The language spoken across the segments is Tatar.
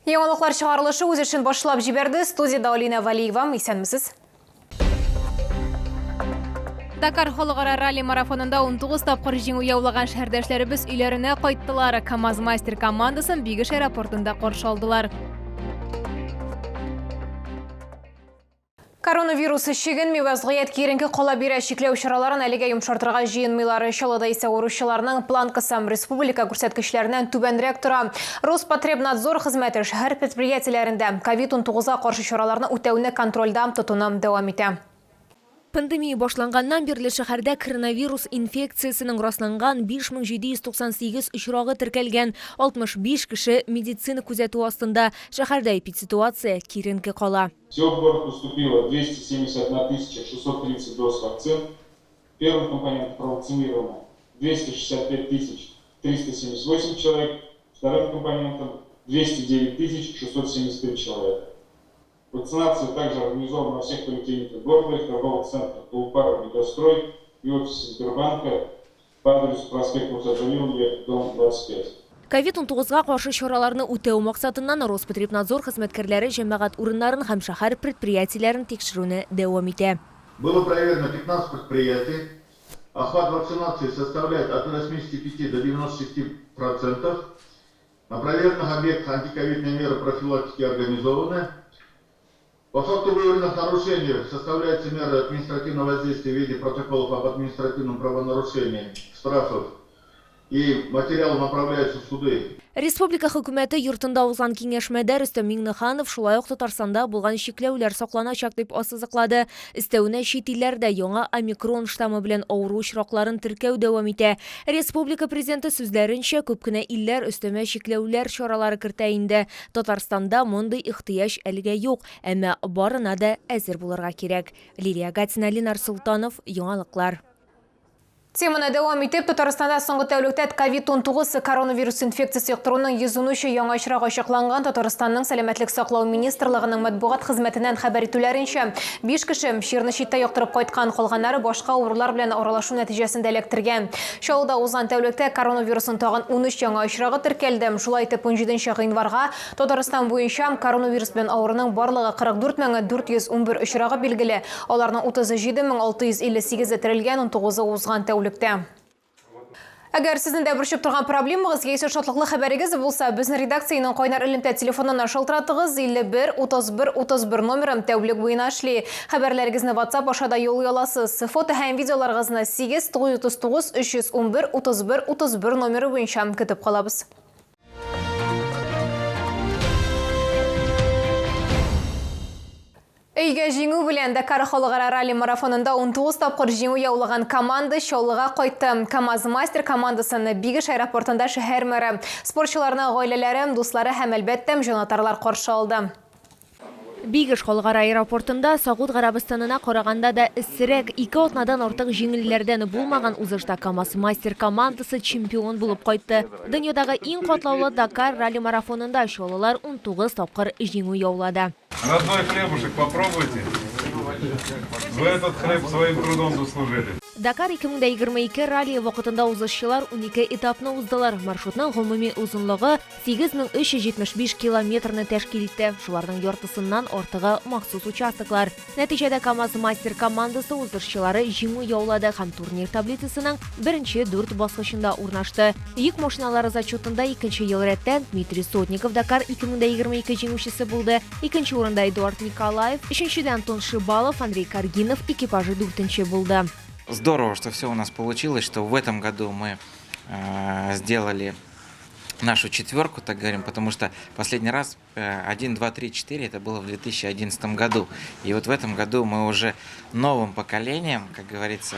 Яңалыклар чыгарылышы үз эшен башлап җибәрде. Студиядә Алина Валиева. Исәнмесез. Дакар халыкара ралли марафонында 19 тапкыр җиңү яулаган шәһәрдәшләребез өйләренә кайттылар. КАМАЗ мастер командасын Бигеш аэропортында каршы алдылар. Коронавирус чигенми, вәзгыять киеренке кала бирә. Чикләү чараларын әлегә йомшартырга җыенмыйлар. Чаллыда исә авыручыларның планкасы республика күрсәткечләреннән түбәнрәк тора. Роспотребнадзор хезмәте шәһәр предприятиеләрендә ковид-19 га каршы чараларны үтәүне контрольдә тотуны дәвам итә. Пандемия башланганнан бирле шәһәрдә коронавирус инфекциясенең расланган 5798 очрагы теркәлгән, 65 кеше медицина күзәтүе астында. Шәһәрдә эпидситуация киеренке кала. Всего в город поступило 271 630 доз вакцин. Первым компонентом провакцинировано 265 378 человек, вторым компонентом 209 673 человека. Вакцинация также организована во всех поликлиниках города и в торговых центрах «Тулпар», «Мегастрой» и офисе Сбербанка по адресу проспект Муса Джалилова, дом 25. Ковид-19 га каршы чараларны үтәү максатыннан Роспотребнадзор хезмәткәрләре җәмәгать урыннарын һәм шәһәр предприятиеләрен тикшерүне дәвам итә. Было проверено 15 предприятий. Охват вакцинации составляет от 85 до 96 процентов. На проверенных объектах антиковидные меры профилактики организованы. По факту выявленных нарушений составляются меры административного воздействия в виде протоколов об административном правонарушении, штрафов и материалы направляются в суды. Республика Хөкүмәте йортында узган киңәшмәдә Рөстәм Миңнеханов шулай ук Татарстанда булган чикләүләр сакланачак дип ассызыклады. Өстәвенә, чит илләрдә яңа омикрон штаммы белән авыру очракларын теркәү дәвам итә. Республика Президенты сүзләренчә, күп кенә илләр өстәмә чикләүләр чаралары кертә инде. Татарстанда мондый ихтыяҗ әлегә юк, әмма барына да әзер булырга кирәк. Лилия Гатина, Ленар Солтанов, Яңалыклар. Теманы дәвам итеп, Татарстанда соңгы тәүлектә ковид-19 коронавирус инфекциясе йоктыруның 113 яңа очрагы ачыкланган. Татарстанның Сәламәтлек саклау министрлыгының матбугат хезмәтеннән хәбәр итүләренчә, 5 кеше чирне читтә йоктырып кайткан, калганнары башка авырулар белән аралашу нәтиҗәсендә эләктергән. Чаллыда узган тәүлектә коронавирусның тагын 13 яңа очрагы теркәлде. Шулай итеп, 17 гыйнварга Татарстан буенча коронавирус белән авыруның барлыгы 44 411 очрагы билгеле. Аларның 37 658-е терелгән, 19-ы узган тәүлектә. Әгәр сезне дә борчып торган проблемагыз яисә шатлыклы хәбәрегез булса, безнең редакциянең кайнар элемтә телефонына шалтыратыгыз, 51 31 31 номеры тәүлек буена эшли. Хәбәрләрегезне WhatsApp аша да юллый аласыз. Фото һәм видеоларыгызны 8 939 311 31 31 номеры буенча көтеп калабыз. Өйгә җиңү белән Дакар халыкара ралли-марафонында 19 тапкыр җиңү яулаган команда Чаллыга кайтты. КАМАЗ-мастер командасын Бигеш аэропортында шәһәр мэры, спортчыларның гаиләләре, дуслары һәм, әлбәттә, җанатарлар каршы алды. Бигеш халыкара аэропортында Согуд Гарәбстанына караганда да эссерәк, ике атнадан артык җиңелләрдән булмаган узышта КАМАЗ-мастер командасы чемпион булып кайтты. Дөньядагы иң катлаулы Дакар ралли-марафонында чаллылар 19 тапкыр җиңү яулады. Родной хлебушек попробуйте. Вы этот хлеб своим трудом заслужили. Дакар 2022 раллие вакытында узышчылар 12 этапны уздылар. Маршрутның гомуми озынлыгы 8375 километрны тәшкил итте. Шуларның яртысыннан артыгы махсус участоклар. Нәтиҗәдә КАМАЗ-Мастер командасы узышчылары җиңү яулады һәм турнир таблицасының беренче дүрт баскычында урнашты. Йөк машиналары зачетында икенче ел рәттән Дмитрий Сотников Дакар 2022 җиңүчесе булды. Икенче урында Эдуард Николаев, өченчедә Антон Шибалов, Андрей Каргинов экипажы дүртенче булды. Здорово, что все у нас получилось, что в этом году мы э, сделали нашу четверку, так говорим, потому что последний раз 1, 2, 3, 4 это было в 2011 году. И вот в этом году мы уже новым поколением, как говорится,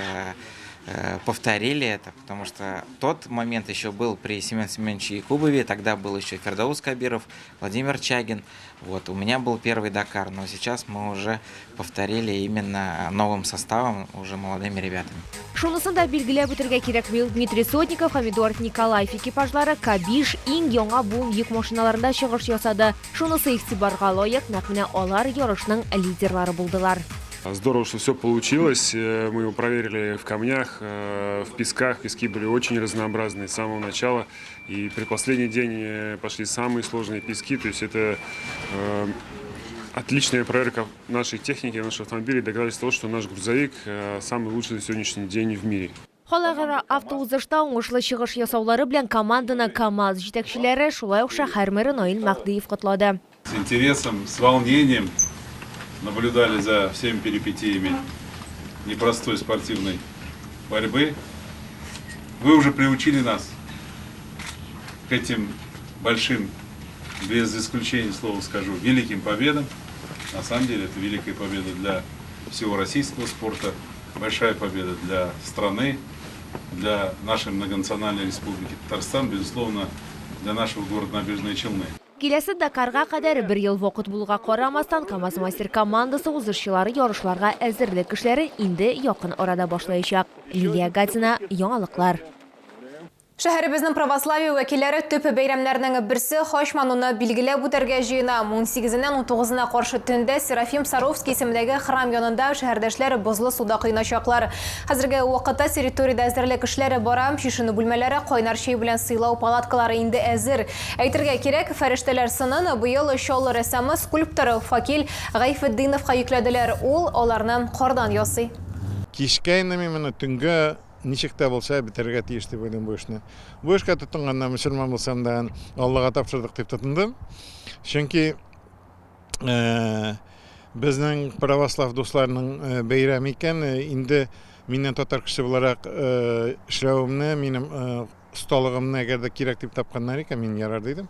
э, повторили это, потому что тот момент еще был при Семене Семеновиче Якубове, тогда был еще Фердаус Кабиров, Владимир Чагин. Вот, у меня был первый Дакар, но сейчас мы уже повторили именно новым составом, уже молодыми ребятами. Шунысын да билгеләп үтергә кирәк, быел Дмитрий Сотников һәм Эдуард Николаев экипажлары Кабиш иң яңа буын йөк машиналарында чыгыш ясады. Шунысы игътибарга лаек, нәкъ менә алар ярышның лидерлары булдылар. Здорово, что все получилось. Мы его проверили в камнях, в песках. Пески были очень разнообразные с самого начала. И предпоследний день пошли самые сложные пески. То есть это отличная проверка нашей техники, нашего автомобиля. Доказательство того, что наш грузовик самый лучший на сегодняшний день в мире. Халыкара автоузышта уңышлы чыгыш ясаулары белән команданы КАМАЗ җитәкчеләре, шулай ук шәһәр мэры Наил Мәһдиев котлады. С интересом, с волнением наблюдали за всеми перипетиями непростой спортивной борьбы. Вы уже приучили нас к этим большим, без исключения слова скажу, великим победам. На самом деле это великая победа для всего российского спорта, большая победа для страны, для нашей многонациональной республики Татарстан, безусловно, для нашего города Набережные Челны. Киләсе Дакарга кадәр бер ел вакыт булуга карамастан, КАМАЗ мастер командасы узышчылары ярышларга әзерлек эшләре инде якын арада башлаячак. Лилия Гатина, яңалыклар. Шәһәребезнең православие вәкилләре төп бәйрәмнәрнең берсе Хач мануны билгеләп үтәргә җыена. 18-ннән 19-на каршы төндә Серафим Саровский исемендәге храм янында шәһәрдәшләр бозлы суда коеначаклар. Хәзерге вакытта территориядә әзерлек эшләре бара. Чишенү бүлмәләре, кайнар чәй белән сыйлау палаткалары инде әзер. Әйтергә кирәк, фәрештәләр сынын быел Чаллы рәссамы, скульпторы Факил Гайфетдиновка йөкләделәр. Ул аларны кардан ясый. Кичкә инде мин моны төнгә ничек тә булса бетерергә тиеш дип уйлыйм бу эшне. Бу эшкә тотынганда мөселман булсам да Аллага тапшырдык дип тотындым. Чөнки безнең православ дусларның бәйрәме икән, инде миннән татар кеше буларак эшләвемне, минем осталыгымны әгәр дә кирәк дип тапканнар икән, мин ярар дидем.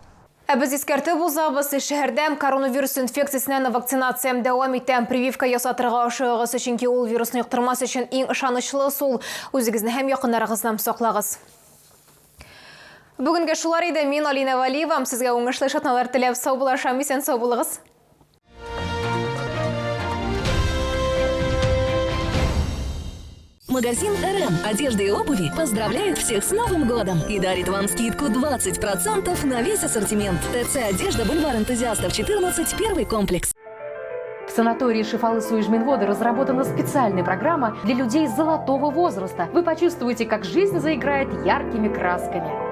Ә без искәртеп узабыз, шәһәрдә коронавирус инфекциясеннән вакцинация дәвам итә. Прививка ясатырга ашыгыгыз, чөнки ул вирусны йоктырмас өчен иң ышанычлы ысул. Үзегезне һәм якыннарыгызны саклагыз. Бүгенгә шулар иде. Мин Алина Валиева. Сезгә уңышлы атналар теләп саубуллашам. Исән сау булыгыз. Магазин РМ одежды и обуви поздравляет всех с Новым годом и дарит вам скидку 20% на весь ассортимент. ТЦ «Одежда», бульвар Энтузиастов, 14, первый комплекс. В санатории Шифалы Суижминводы разработана специальная программа для людей золотого возраста. Вы почувствуете, как жизнь заиграет яркими красками.